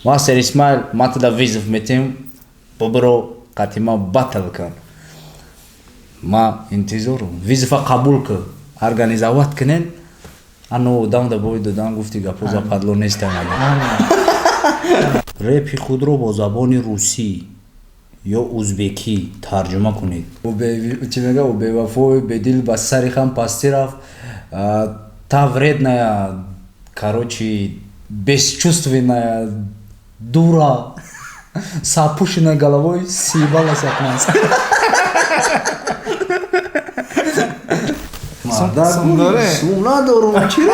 Мастер Исмаил, ма туда вызов метем, бобро қатима батл кун. Ма интизорум. Вызов а қабул кун. Организовать кунен. Ано одам да бой додан гуфти гапо западло нестам. Репи худро бо забони русӣ ё узбекӣ тарҷума кунед. Чӣ мега? Ӯ бевафои бедил ба сари хам пастӣ рафт. Та вредная, короче, бесчувственная дура с опущенной головой съебалась от нас. Сум дорем? Сум надорум. Чиро?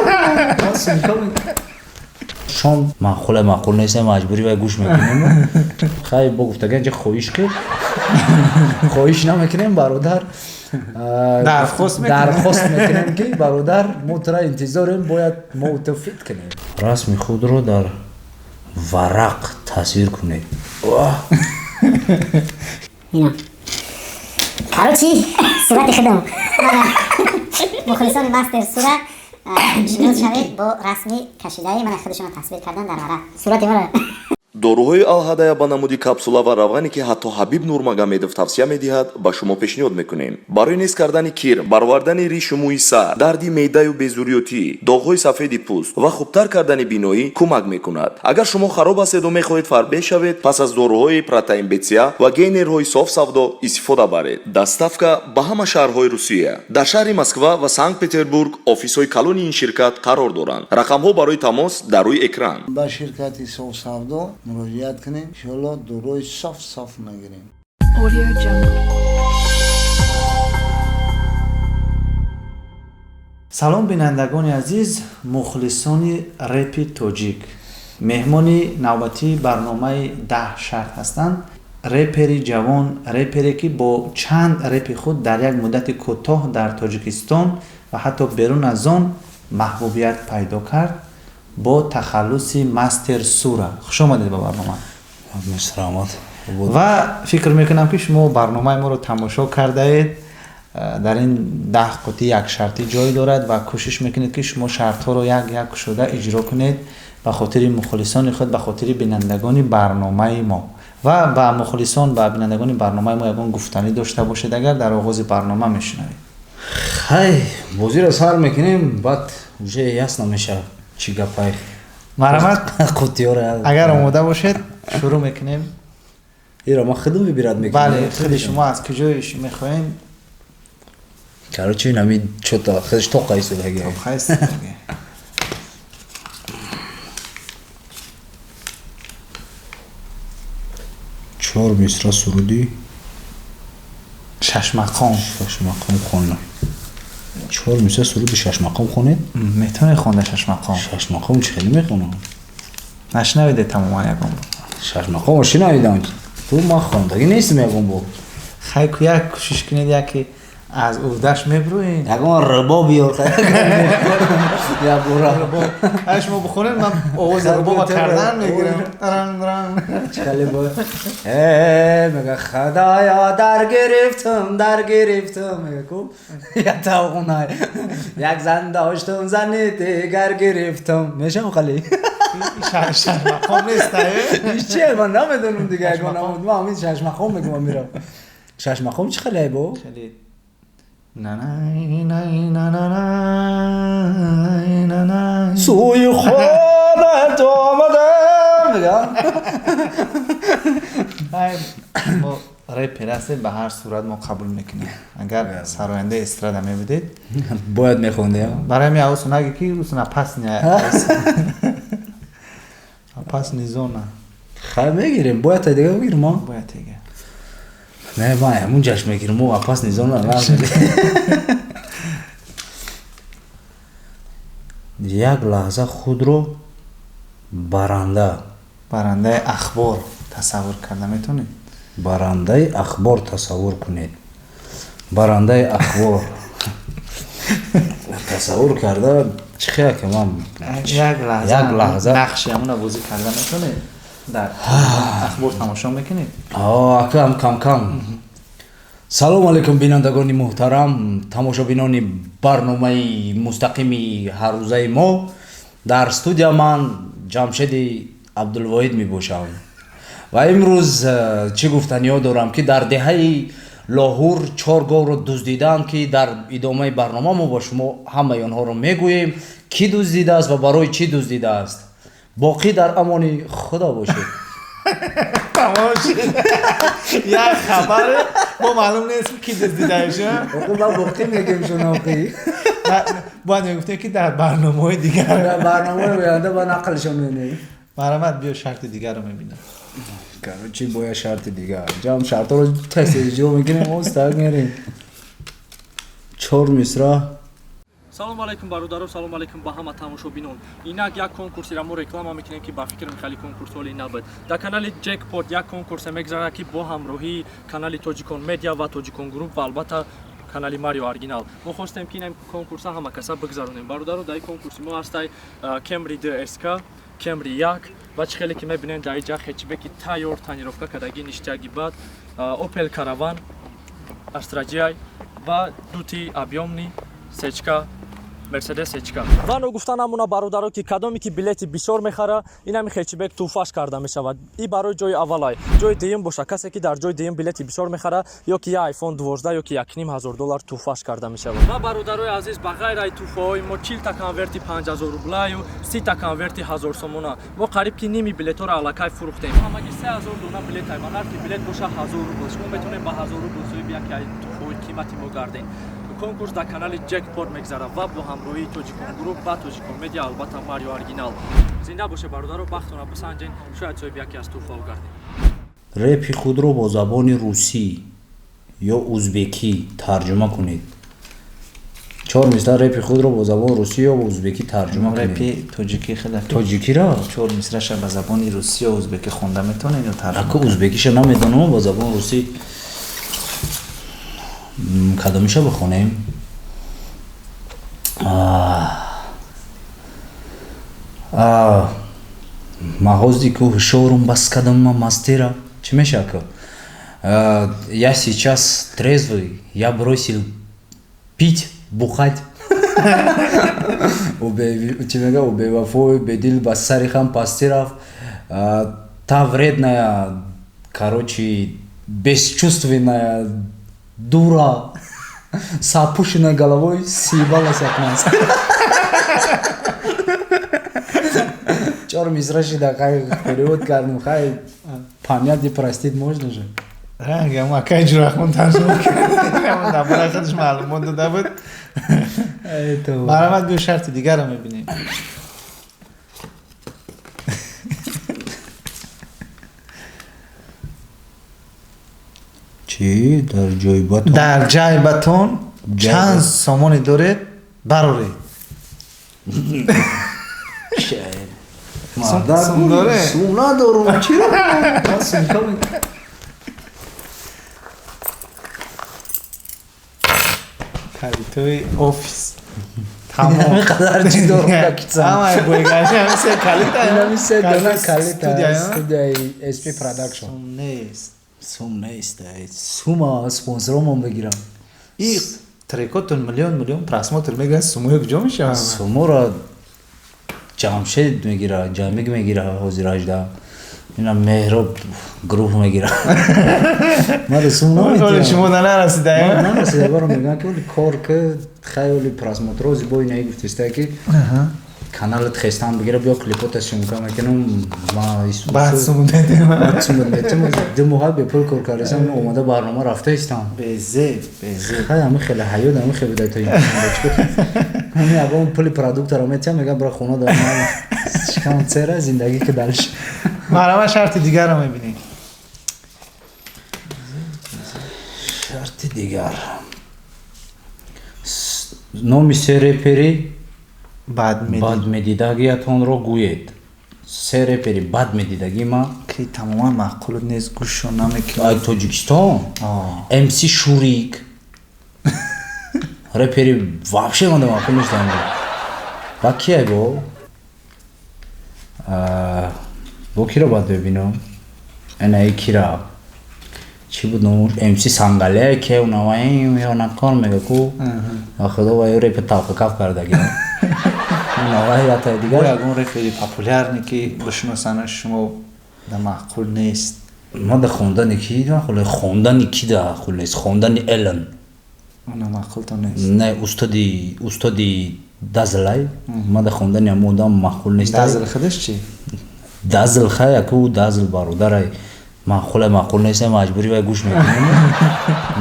Шон маъқуле, маъқул нест, маҷбурӣ вай гӯш мекунем. Хай, бо гуфтаган ҷа хоҳиш ки хоҳиш намекунем, бародар. Дархост мекунем. Дархост мекунем ки бародар, мо тура интизорем, бояд мо ту фит кунем. Расми худро дар варақ тасвир кунед. Ина. Короче, сурати худам. Мухлисони Мастер Сура шинос шавед бо расми кашидаи мана худашонро тасвир кардан дар варақ. Сурати мара. Доруҳои Алҳадая ба намуди капсула ва равғане, ки ҳатто Ҳабиб Нурмагомедов тавсия медиҳад, ба шумо пешниҳод мекунем. Барои нест кардани кирм, баровардани ришу мӯи сар, дарди меъдаю безурётӣ, доғҳои сафеди пӯст ва хубтар кардани биноӣ кӯмак мекунад. Агар шумо хароб ҳастеду мехоҳед фарбеҳ шавед, пас аз доруҳои Протеин БЦА ва гейнерҳои Соф Савдо истифода баред. Доставка ба ҳама шаҳрҳои Русия. Дар шаҳри Москва ва Санкт Петербург офисҳои калони ин ширкат қарор доранд. Рақамҳо барои тамос дар рӯи экран. Ба ширкати Соф Савдо муроҷиат кунем, иншоалло доруҳои соф соф мегирем. Audio Jungle. Салом, бинандагони азиз, мухлисони репи тоҷик. Меҳмони навбатии барномаи «Даҳ шарт» ҳастанд репери ҷавон, репере ки бо чанд репи худ дар як муддати кӯтоҳ дар Тоҷикистон ва ҳатто берун аз он маҳбубият пайдо кард бо тахаллуси Мастер Сура. Хуш омадед ба барнома. Раҳмат. Ва фикр мекунам, ки шумо барномаи моро тамошо кардаед. Дар ин 10 қутӣ як шартӣ ҷой дорад ва кӯшиш мекунед, ки шумо шартҳоро як як шуда иҷро кунед ба хотири мухлисони худ, ба хотири бинандагони барномаи мо. Ва ба мухлисон, ба бинандагони барномаи мо ягон гуфтанӣ дошта бошед агар, дар оғози барнома мешунавед. Хай, бозиро сар мекунем, баъд уже ясно мешавад чӣ гапай. Марҳамат. Қутиёра. Агар омода бошед, шурӯъ мекунем. Иро ман худам выбирать мекунам. Бале, худи шумо аз куҷои мехоҳем. Короче, инами чота худаш тоқа истодаги. Хайст. Чор мисра суруди шашмақом. Шашмақом хона. Чор мисра суруди шашмақом хонед. Метавонед хонда шашмақом? Шашмақом чӣ хеле мехонам? Нашнавиде тамоман ягон бор? Шашмақомо шинавидам, ту ман хондагӣ нестим ягон бор. Хай, ку як кӯшиш кунед, яке аз уҳдаш мебурӯед. Ягон рибо биёр, як бора. Ай, шумо бихонед, ман овози рубоба кардан мегирам. Таран, таран. Хеле бо мега, худоё, дар гирифтум, дар гирифтум, мега ку як тавғунай, як зан доштум, зани дигар гирифтум, мешам хали. Шашмақом нест, ай? Чие, ман намедонам дига, ягон намуд, ман ҳамин шашмақом мегӯям, мирам. Шашмақом чӣ хеле бо? Хеле на-най, най, на-на-най, на-най. Сӯи хонат омадам, мегам. Ай, мо репер ҳастем, ба ҳар сурат мо қабул мекунем. Агар сарояндаи эстрада мебудед, бояд мехондем. Барои ҳамин авосу наги, ки усна пасня опасный зона. Хай, мегирем, бояд та дига бигирем мо. Бояд дига. Не, ман ҳамун ҷашн мегирем, мо опасный зона. Як лаҳза худро баранда барандаи ахбор тасаввур карда метавонед? Барандаи ахбор тасаввур кунед. Барандаи ахбор тасаввур карда чӣ хел ки ман? Як лаҳза. Як лаҳза. Нақши ҳамуна бозӣ карда метавонед? Дар ахбор тамошо мекунед? Акам кам кам. Салом алейкум, бинандагони муҳтарам, тамошобинони барномаи мустақими ҳаррӯзаи мо. Дар студия ман Ҷамшеди Абдулвоҳид мебошам ва имрӯз чӣ гуфтаниҳо дорам, ки дар деҳаи Лоҳур чор говро дуздидаанд, ки дар идомаи барнома мо ба шумо ҳамаи онҳоро мегӯем, кӣ дуздидааст ва барои чӣ дуздидааст. Боқӣ дар амони Худо бошед. Тамом шуд. Як хабар мо маълум нест, ки дуздидааш. Ма боқӣ мегӯем шуноқӣ. Бояд мегуфтем, ки дар барномаҳои дигар. Дар барномаи оянда ба нақлшон менем. Марҳамат, биё, шарти дигарро мебинам. Короче, бояд шарти дигар. Ҷам шартҳоро тез иҷро мекунем, остак мерем. Чор мисра. Салому алайкум, бародаро, салому алайкум ба ҳама тамошобинон. Инак як конкурсеро мо реклама мекунем, ки ба фикрам хеле конкурс ҳоли набуд. Дар канали Ҷекпот як конкурсе мегзарад, ки бо ҳамроҳии канали Тоҷикон Медиа ва Тоҷикон Груп ва албатта канали Марио Оригинал мо хостем, ки ин конкурса ҳама каса бигзаронем. Бародаро, дар ин конкурси мо ҳастай Кемри 2 СК, Кемри 1 ва чӣ хеле ки мебинем, дар инҷа хэтчбеки тайёр, тонировка кардагӣ, ништяки. Баъд Опел Караван Астра Ҷиай ва дути объёмный сечка, Мерседес сечка. Ва ногуфта намуна, бародаро, ки кадоме ки билети бисёр мехара, инами хэтчбек тӯҳфаш карда мешавад. И барои ҷои аввалай. Ҷои дуюм боша, касе ки дар ҷои дуюм билети бисёр мехара, ё ки я iPhone 12, ё ки 1500 доллар тӯҳфаш карда мешавад. Ва бародарои азиз, ба ғайр ай тӯҳфаҳои мо 40-та конверти 5000 рублаю 30-та конверти 1000 сомона. Мо қариб ки ними билетҳоро аллакай фурӯхтем, ҳамагӣ 3000 дона билет ай ва нархи билет боша 1000 рубл. Шумо метавонед ба 1000 рубл соҳиби яке ай тӯҳфаҳои қимати мо гардед. Конкурс дар канали Ҷекпот мегзарад ва бо ҳамроҳии Тоҷикон Груп ва Тоҷикон Медиа, албатта Марио Оригинал. Зинда боше, бародаро, бахтона бисанҷен, шояд соҳиби яке аз тӯҳфаҳо гардем. Репи худро бо забони русӣ ё узбекӣ тарҷума кунед. Чор мисра репи худро бо забони русӣ ё узбекӣ тарҷума кунед. Репи тоҷикӣ хеле. Тоҷикиро. Чор мисраша ба забони русӣ ё узбекӣ хонда метавонед ё тарҷума? Аку узбекиша намедонам, бо забони русӣ кадомиша бихонем? Маҳози ку ҳушорум бас кадам, ма мастера чӣ меша ку? Я сейчас трезвый, я бросил пить, бухать. Чӣ мега? У бевафои бедил ба сари хам пастӣ рафт. Та вредная, короче, бесчувственная дура с опущенной головой съебалась от нас. Чор мисра шида, хай, перевод кардем, хай, понять и простить можно же. Ранг акай Ҷурахмон тарҷума кард, дар бораи худаш маълумот дода буд. Марҳамат, биё, шарти дигарро мебинем. Чӣ? Дар ҷойбатон? Дар ҷайбатон чанд сомоне доред, бароред. Сум доре? Сум надорум, чиро? Сумка. Калитои офис тамом. Қадар чӣ дорум дар китсам? Ҳамаи бойгарчи ҳами се калита. Инами се дона калита студияи SP Production. Сум нест. Сум нест. Сума спонсоромон бигирам. И трекотон миллион миллион просмотр мегирад, сумои куҷо мешавад? Суморо Ҷамшед мегира, Ҷамик мегира, ҳозир ажда ина Меҳроб гурӯҳ мегира. Мара сум намедиҳам. Шумо нарасида? Нарасида. Баро мегӯям, ки оли кор ки хай, оли просмотро зибои наи гуфтиста, ки каналат хестан бигира, биё, клипота съёмка мекунам ма. Баъд сум медиҳам. Баъд сум метим. 2 моҳа бепул кор кардасам, омада барнома рафта истам. Безеб, безеб. Хай, ҳами хеле ҳаёт ҳами хеле буда. То ҳами ягон пули продуктаро метиҳам, мегам, бира хона, дар шикам цера, зиндагӣ ки дальше. Марҳамат, шарти дигарро мебинем. Шарти дигар: номи се репери бад медидагиятонро гӯед. Се репери бад медидагӣ ма? Ки тамоман маъқул нест, гӯшо намекунад. Ай Тоҷикистон МС Шурик, репери вообще манда маъқул нестам. Ба кия бо киро бад мебинам? Энаи кира чӣ буд номуш? МС Сангале, ке унаваёнакор мега ку, худо ва репи талқакаф кардаги. Наваята Бо дигар. Ягон репери популярный, ки бишиносанаш, шумо да маъқул нест? Ма да хондани ки маъқул, хондани ки да маъқул нест? Хондани Элен. Она маъқултон нест? Не, устоди Дазлай, ма да хондани ҳамо одам маъқул нест. Дазл худаш чӣ? Дазл хай, аку Дазл бародарай, маъқулай, маъқул нест, маҷбурӣ вай гӯш мекунем,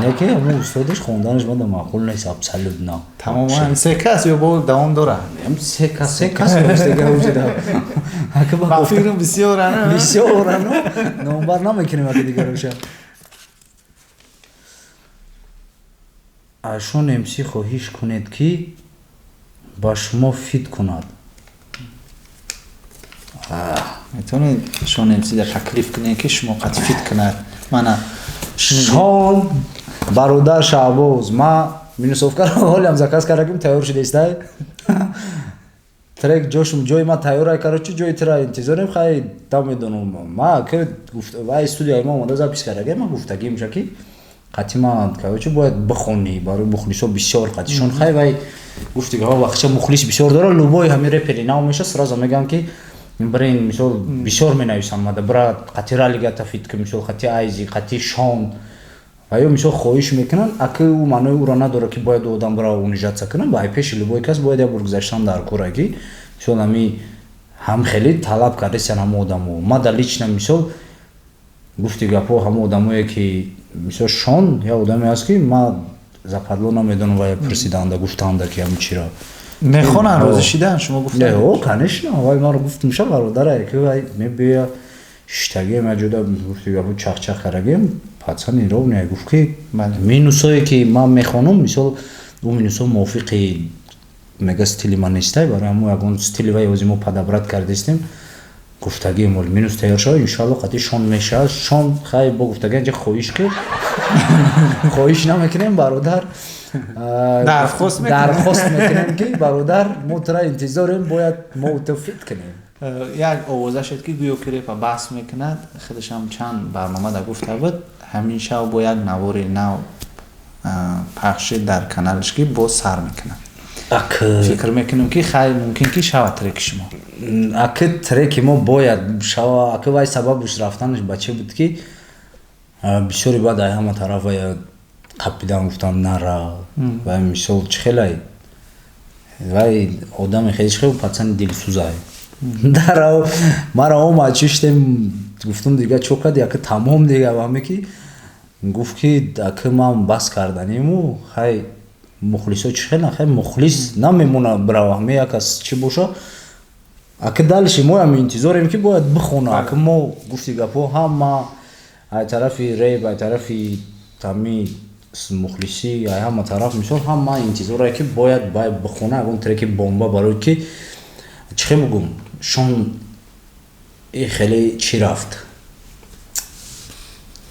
не ки ҳамо устодаш хонданаш ма да маъқул нест абсолютно. Тамоман се кас ё бо давом дорад? Се кас, се кас дигар. Ба фикрам, бисёран. Бисёрано, номбар намекунем аки дигароша. Ашон МС хоҳиш кунед, ки ба шумо фит кунад. Метавонед Шон МС да таклиф кунед, ки шумо қад фит кунад, мана. Шон бародар Шаҳбоз, ма минусовкаро ҳолиам заказ кардагим, тайёр шудестай трек, ҷошум, ҷои ма тайёрай, короче, ҷои тира интизорем. Хай, намедонам, ма ки вай студияи ма омода запись кардагим, ма гуфтагимша, ки қати ма, короче, бояд бихонӣ барои мухлисо бисёр қатишон. Хай, вай гуфти га вақтча мухлис бисёр дора, любой ҳами репери нав меша, сразу мегӯям, ки брин, мисол, бисёр менависам мада, бра, қати Ралигата фит ки, мисол, қати Айзи, қати Шон ва ё, мисол, хоҳиш мекунанд. Аки ӯ маънои ӯро надорад, ки бояд одам бира унижаться кунад. Ба пеши любой кас бояд як бор гузаштан дар кора, ки мисол ҳами ҳам хеле талаб кардастиян ҳамо одамо. Ма да лично, мисол, гуфти гапҳо, ҳамо одамое, ки мисол Шон як одаме аст, ки ма западло намедонам, ва пурсиданда, гуфтанда, ки ҳами чиро Мехонанд, розӣ шидан, шумо Не, гуфтед? О, конечно, вай маро гуфтимша, бародаре, ки вай мебия, шиштагием, як ҷода, гуфти гапҳо, чахчах кардагием, пацани ровне гуфт, ки минусое, ки ман мехонам, мисол, ӯ минусҳо мувофиқи, мега, стили ман нестай. Барои ҳамо ягон стили вай ози мо подобрать кардастем, гуфтагием, оли минус тайёр шава, иншоалло, қати Шон мешавад. Шон хай бо гуфтагиам ҷа хоҳиш, ки хоҳиш намекунем, бародар. Дархост мекунем. Дархост мекунем, ки бародар, мо тура интизорем, бояд мо ту фит кунем. Як овоза шуд, ки гӯё ки репа баҳс мекунад, худашам чанд барномада гуфта буд, ҳамин шав бо як навори нав пахшид дар каналаш, ки боз сар мекунад. Ак. Фикр мекунем, ки хай, мумкин ки шавад треки шумо. Аки треки мо бояд шава. Аки вай сабабш рафтанаш ба чӣ буд, ки бисёре баъд ай ҳама тараф вай қапидан, гуфтан нара. Вай, мисол, чӣ хелай, вай одами хеле чӣ хел пацани дилсӯзай, дара мара омад, чиштем, гуфтум, дига чо кард, яки тамом дига ҳаме, ки гуфт, ки аки ман бас карданиму, хай, мухлисо чӣ хела, хай, мухлис намемона бирава, ҳаме як кас чӣ боша. Аки дальше моям интизорем, ки бояд бихона. Аки мо, гуфти гапҳо, ҳама ай тарафи реп, ай тарафи ҳами мухлисӣ, ай ҳама тараф, мисол, ҳама интизорае, ки бояд бай бихона ягон треки бомба, барои ки чӣ хел бугум, Шон и хеле чӣ рафт,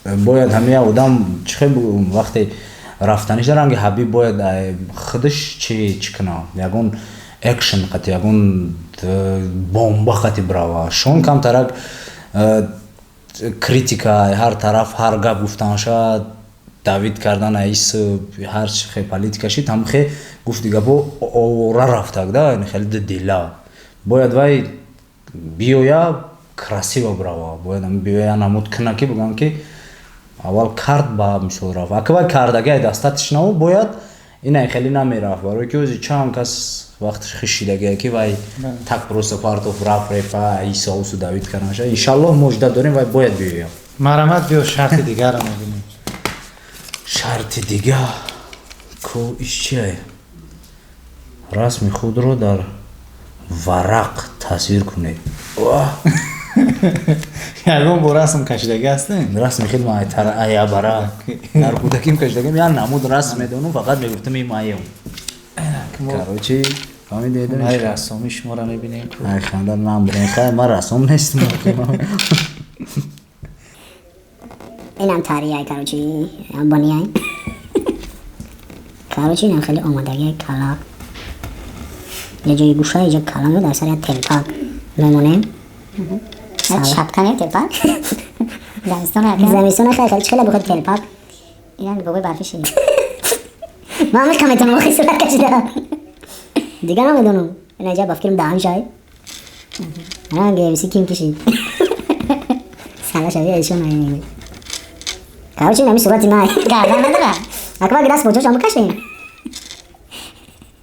бояд ҳами як одам, чӣ хел бугум, вақте рафтаниш ранги Ҳабиб, бояд ай худаш чӣ куна, ягон экшн қати, ягон бомба қати бирава. Шон камтарак критика, ҳар тараф ҳар гап гуфтанша, давид кардан, аис ҳар чи хе политика шид, ҳам хе, гуфти гапо, овора рафтак да, яъне хеле дила бояд вай биёя, красиво бирава, бояд ҳам биёя, намуд куна, ки бигӯям, ки аввал кард, ба мисол рафт. Аки вай кардагиай дастатиш наву, бояд инай хеле намерафт, барои ки ози чанд кас вақтш хишидагие, ки вай так просто партов рафт репа исоусу давид кардаша. Иншаллоҳ, мо жда дорем, вай бояд биёя. Марамат, биё, шарти дигарро мебинем. Шарти дига ко иш чие? Расми худро дар варақ тасвир кунед. Ваҳ! Ягон бо расм кашидагӣ ҳастем? Расми хел ма аябара дар кӯдаким кашидагим, як намуд расм медонам, фақат мегуфтам ин маем, короче, фаҳмидед? Ҳунари рассомӣ шуморо мебинем. Ай, ханда намбурем, хай, ман рассом нестам. Инам тарияй, короче, банияй, короче, инам хеле омодагиай, кала я ҷои гӯша, иҷа кала дар сар як телпак мемонем. Шапка не, телпак. Зимистон хеле хеле хеле биход телпак. Инам бобои барфи шид. Ман ҳамин метавонам охи сурат кашида. Дига намедонам. Ина ҷа ба фикрам даҳан шай. Ранг MC ким кишид. Сала шави эшон ай. Короче, ин ҳами сурати май. Гардан надора. Акба даст бо ҷошам кашем.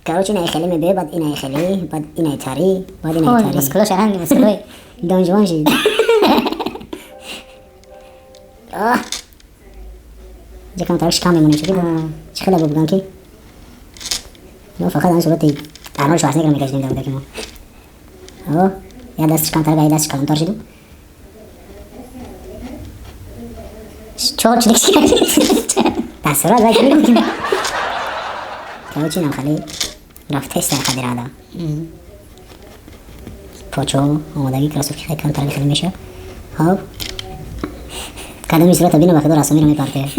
Короче, ин ай хеле мебе, баъд ин ай хеле, баъд ин ай тари, баъд ин ай тари. Мускулош ранги мускулои. Донжуан шид. Оҳ. Ҷа камтар шикам мемонем шуди. Чӣ хеле бо бугам ки? Мо фақат ҳамин сурати Арнолд Шварценеггер мекашидем дар кӯдаки мо. Оҳ, як дасташ камтар, як дасташ калонтар шиду. Чор чилик дар сурат вай мегӯм. Короче, инам хеле рафтест дар қадри ада. Почо омодагӣ кроссовки хеле камтар хеле мешавад. Хоб. Кадоми сурата бина ба худо расомиро мепарте.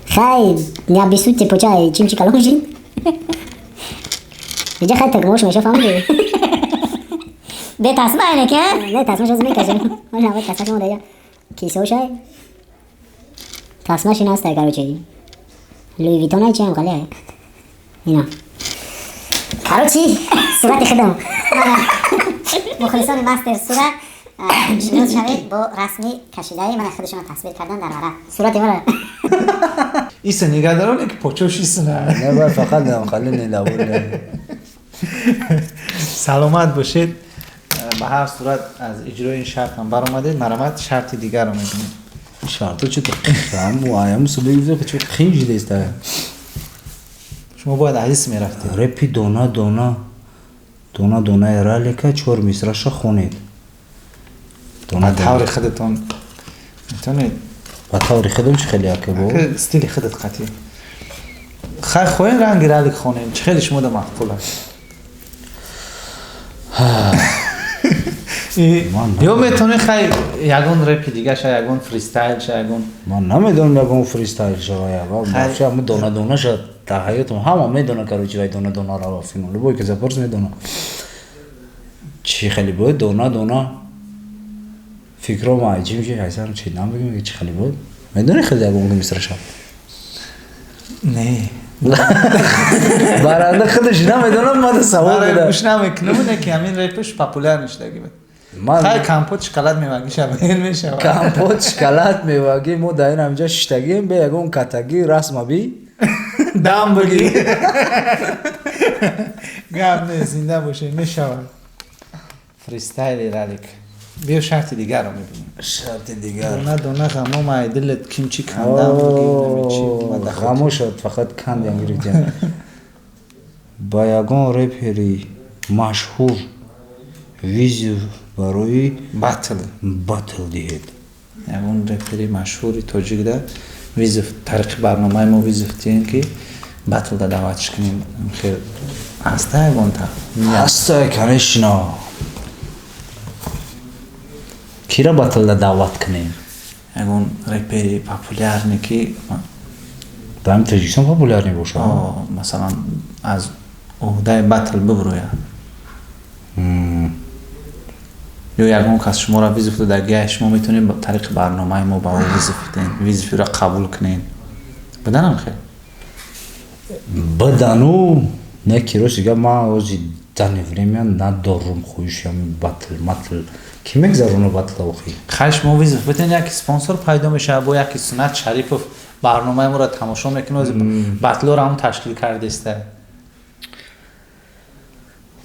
Хай, не обессудьте, поча чимчи калон шид. Иҷа хай тагмош меша фаҳмидӣ? Бе тасма айне ки, не тасмаш аз мекашем. Ҳозир аввал тасмаш мо даҷа кисошай. Тасмаш ин аст, короче. Луи Виттон ай чиам хали. Ина. Короче, сурати худам. Мухлисони мастер сура шинос шавед бо расми кашидаи мана худашонро тасвир кардан дар варақ. Сурати мара. Иса нигаҳдороне ки почош исна. Не бай фақат нам хали не лабул. Саломат бошед. Ба ҳар сурат аз иҷрои ин шарт ҳам баромадед. Марамат шарти дигарро мебинем. Шарту чӣ ҳам аям субҳ гуфта чӣ хин жидеста. Шумо бояд азиз мерафтед. Репи дона дона дона донаи ралика чор мисраша хонед. Ба таври худатон метавонед. Ба таври худам чӣ хеле яке бо? Стили худат қатъӣ. Хай хоҳем ранги ралик хонем. Чӣ хеле шумо да маъқул аст? Ё метавонед хай ягон репи дигаша, ягон фристайлша, ягон Ман намедонам ягон фристайл шава я. Вообще ам дона дона ша та ҳаётам ҳама медона, короче, вай дона дона ра финал. Любой ки запорс медона. Чӣ хеле бояд дона дона фикро ма чӣ меши ҳайсам чӣ намегӯм чӣ хеле бояд. Медонӣ хеле ягон мисраша? Не. Баранда худаш намедонам, мада савол буда. Гӯш намекунам, не ки ҳамин репш популяр нишдаги буд. Хай компот шоколад мевагӣ шаб мешавад. Компот шоколад мевагӣ мо дар ин ҳамҷа шиштагием бе ягон катагӣ расма би дам бигӣ. Гап не, зинда бошед, мешавад. Фристайли ралик. Биё шарти дигарро мебинем. Шарти дигар. Дона дона ғамо май дилат ким чӣ кандам бигӣ, намечи. Ғамо шуд фақат кандям гирифтем. Ба ягон репери машҳур визив барои батл батл диҳед. Ягон репери машҳури тоҷикда визив тариқи барномаи мо визив диҳем ки батлда даъватш кунем. Хел ҳаста ягонта? Ҳаста, конечно. Кира батлда даъват кунем? Ягон репери популярне ки дар ҳамин Тоҷикистон популярне бошад? Масалан, аз уҳдаи батл бибурӯяд. Ё ягон кас шуморо визив додагия, шумо метавонед тариқи барномаи мо ба ӯ визив биден, визифиро қабул кунед. Биданам хел? Бидану не ки рости гап ман ҳози дани время надорум хоҳиши ҳамин батл матл. Ки мегзарону батла охи? Хай шумо визив биден, яке спонсор пайдо мешавад, бо яке Сунат Шарипов барномаи моро тамошо мекунад, батлоро ҳам ташкил кардеста.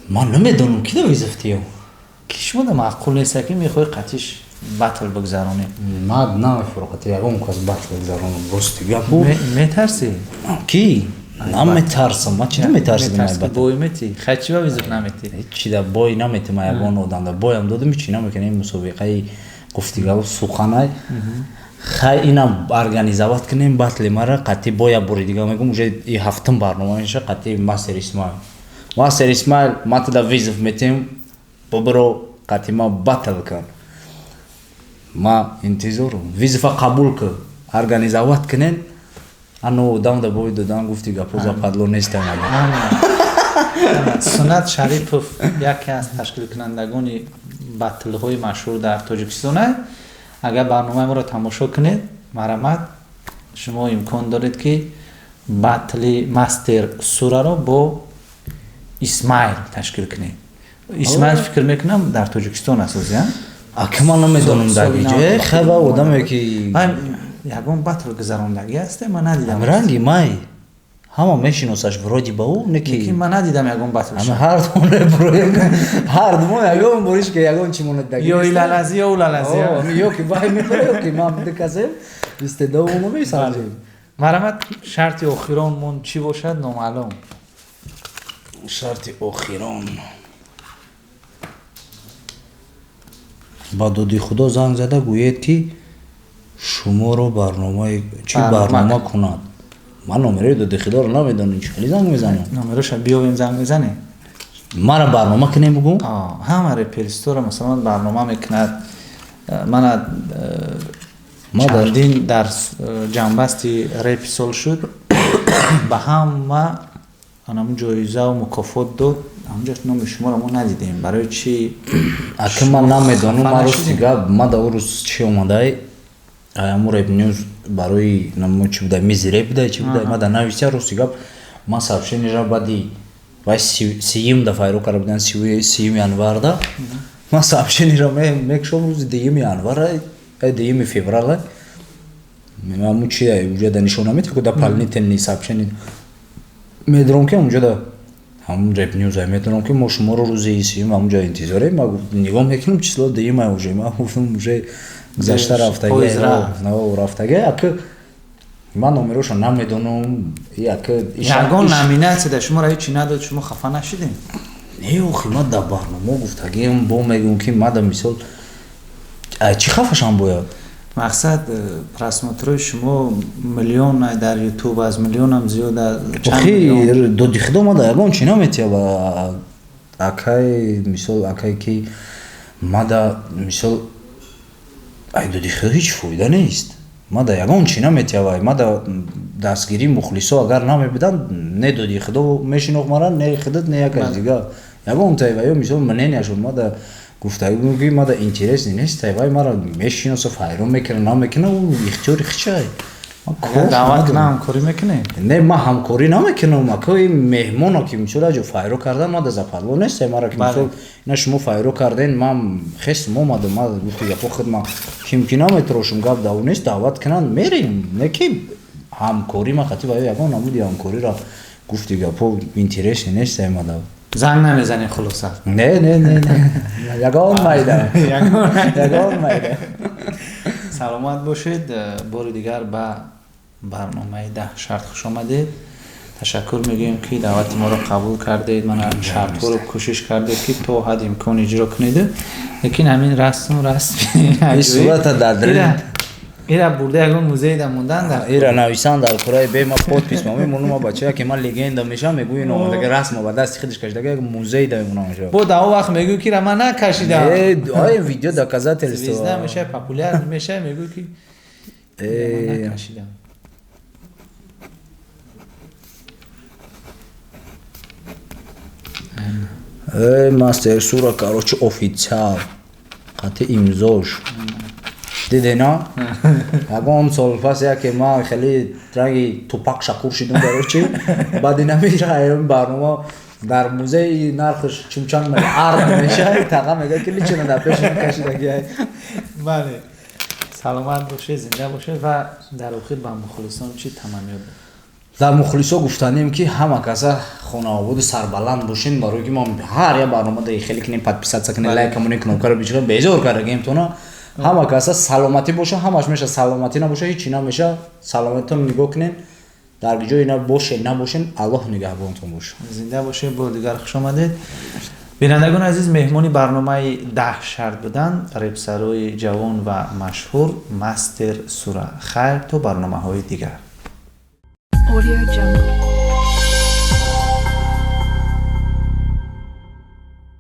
Ман намедонам ки да визив диҳам. Ки шумо да маъқул нест, ки мехоҳӣ қатиш батл бигзаронӣ? Ман намехоҳам қати ягон кас батл бигзаронам, рости гапу. Метарсӣ? Ки? Наметарсам. Ман чӣ наметарсидам? Бой метӣ? Хай чӣ ба визив наметӣ? Ҳеҷ да бой наметӣ ман ягон одамда. Боям додам, ҳеҷ намекунам. Ин мусобиқаи гуфти гап суханай. Хай инам организовать кунем батли мара қати боя бори дига мегӯм, уже и ҳафтум барнома меша қати мастер Исмаил. Мастер Исмаил, ман туда визив метем, бибиро қати ма батл кун. Ма интизорум. Визифа қабул кун. Организовать кунен. Ано одам да бой додан гуфти гапо западло нестам. Сунат Шарипов яке аз ташкилкунандагони батлҳои машҳур дар Тоҷикистон аст. Агар барномаи моро тамошо кунед, марамат шумо имкон доред ки батли мастер сураро бо Исмаил ташкил кунед. Исмаил фикр мекунам дар Тоҷикистон аст ози, Ака, ман намедонам дар ҷое хаба одаме ки ягон батл гузарондагӣ аст, ман надидам. Ранги май ҳама мешиносаш вроде ба ӯ, не ки ман надидам ягон батл. Ҳар ҳар думо ягон бориш ки ягон чи монад. Ё илалази, ё улалази. Ё ки вай мебара, ё ки ман дикасем истеъдодомо месанҷем. Марҳамат, шарти охиронмон чӣ бошад, номаълум. Шарти охирон: ба доди Худо занг зада гӯед, ки шуморо барномаи чӣ барнома кунад. Ман номерои доди Худоро намедонам, чӣ хеле занг мезанам? Номероша биёвем, занг мезанем. Мара барнома кунем, бугӯ. Ҳама реперистора масалан барнома мекунад. Мана чандин дар ҷанбасти репи сол шуд, ба ҳама анамун ҷоизаву мукофот дод. Ҳамунҷо номи шуморо мо надидем, барои чӣ? Ака, ман намедонам, ман рости гап, ма да ӯ рӯз чӣ омадай, аму Реп Ньюз барои чӣ буда, мизи реп буда, чӣ буда, ма да нависта. Рости гап, ман сообщениеро баъди вай сиюм дафъа эро карда будан, 30 январда. Ман сообщениеро мекушом рӯзи 2 январа, 2 феврала. Аму чи уҷа да нишона мети, ку дополнительный сообщение медорам, ки ҳамунҷо да ҳамун Реп Ньюз медонам, ки мо шуморо рӯзи 30 ҳамунҷо интизорем. Ма нигоҳ мекунам, число 2 уже. Ма гуфтам, уже гузашта рафтаги. Ака, ман номероша намедонам. Ягон номинатсия да шуморо ҳечи надод, шумо хафа нашидем? Не, охи, ман дар барнома гуфтагиам, бо мегӯм, ки ман да мисол чӣ хафашам бояд? Мақсад, просмотрои шумо миллион дар Ютуб, аз миллионам зиёд. Охи, доди Худо мада ягон чӣ наметия. Акай, мисол, акай ки мада мисол ай доди Худо ҳеҷ фоида нест, мада ягон чӣ наметия. Мада дастгирии мухлисо агар намебуданд, не доди Худо мешинохт мара, не худат, не як аз дигар ягон тай. Ё мисол мненияшон мада гуфтагӣ, ки мада интересный нест. Вай мара мешиноса, ҳайрон мекунад, намекунад, ӯ ихтиёри хичай. Даъват кунам, ҳамкорӣ мекунед? Не, ман ҳамкорӣ намекунам, ака. Меҳмоно ки мисол аҷо файро кардан, мада западло нест мара, ки мисол ина шумо файро карден, ман хестм омадам. Ма гуфти гапо худ ма ким ки наметрошум, гап даву нест. Даъват кунанд, мерем, не ки ҳамкорӣ ма хати ва ягон намуди ҳамкориро, гуфти гапо, интересный нест мада. Занг намезанед, хулоса? Не, не, не, ягон майда, ягон майда. Саломат бошед. Бори дигар ба барномаи 10 шарт хуш омадед. Ташаккур мегӯем, ки даъвати моро қабул кардед. Мана шартҳоро кӯшиш кардед, ки то ҳадди имкон иҷро кунед, лекин ҳамин расм расми сурата дар ира бурда ягон музейда мондан дар Ира нависан дар кураи бе ма подпись ма мемонам. Ма бачая ки ман легенда мешам, мегӯи ин омадага расма ба дасти худаш кашидага, як музейда мемонам. Бо дар он вақт мегӯй, ки ира ман накашидам. Ай видео доказательство. Звезда мешавай, популяр мешавай, мегӯй, ки ман накашидам. Мастер Сура, короче, официал қати имзош дидена. Ягон сол пас яке ман хеле ранги Тупак Шакур шидум, короче, баъди намира барнома дар музеи нархш чумчанд миллиард мешавад, тақа мега, ки личина дар пеши кашидаги. Бале, саломат бошед, зинда бошед. Ва дар охир ба мухлисон чӣ таманниёт? Дар мухлисо гуфтанем, ки ҳама каса хонаободу сарбаланд бошен, барои ки мо ҳар як барнома да хеле кунем, подписаться кунем, лайк камонем, кнопкаро бичиқем, безор кардагем тона. Ҳама каса саломатӣ боша, ҳамаш меша. Саломатӣ набоша, ҳечи намеша. Саломатитон нигоҳ кунем, дар ҷое набошен, набошен, Аллоҳ нигаҳбонтон боша. Зинда бошед. Бор дигар хуш омадед. Бинандагони азиз, меҳмони барномаи 10 шарт буданд репсарои ҷавон ва машҳур Мастер Сура. Хайр, то барномаҳои дигар. Audio Jungle.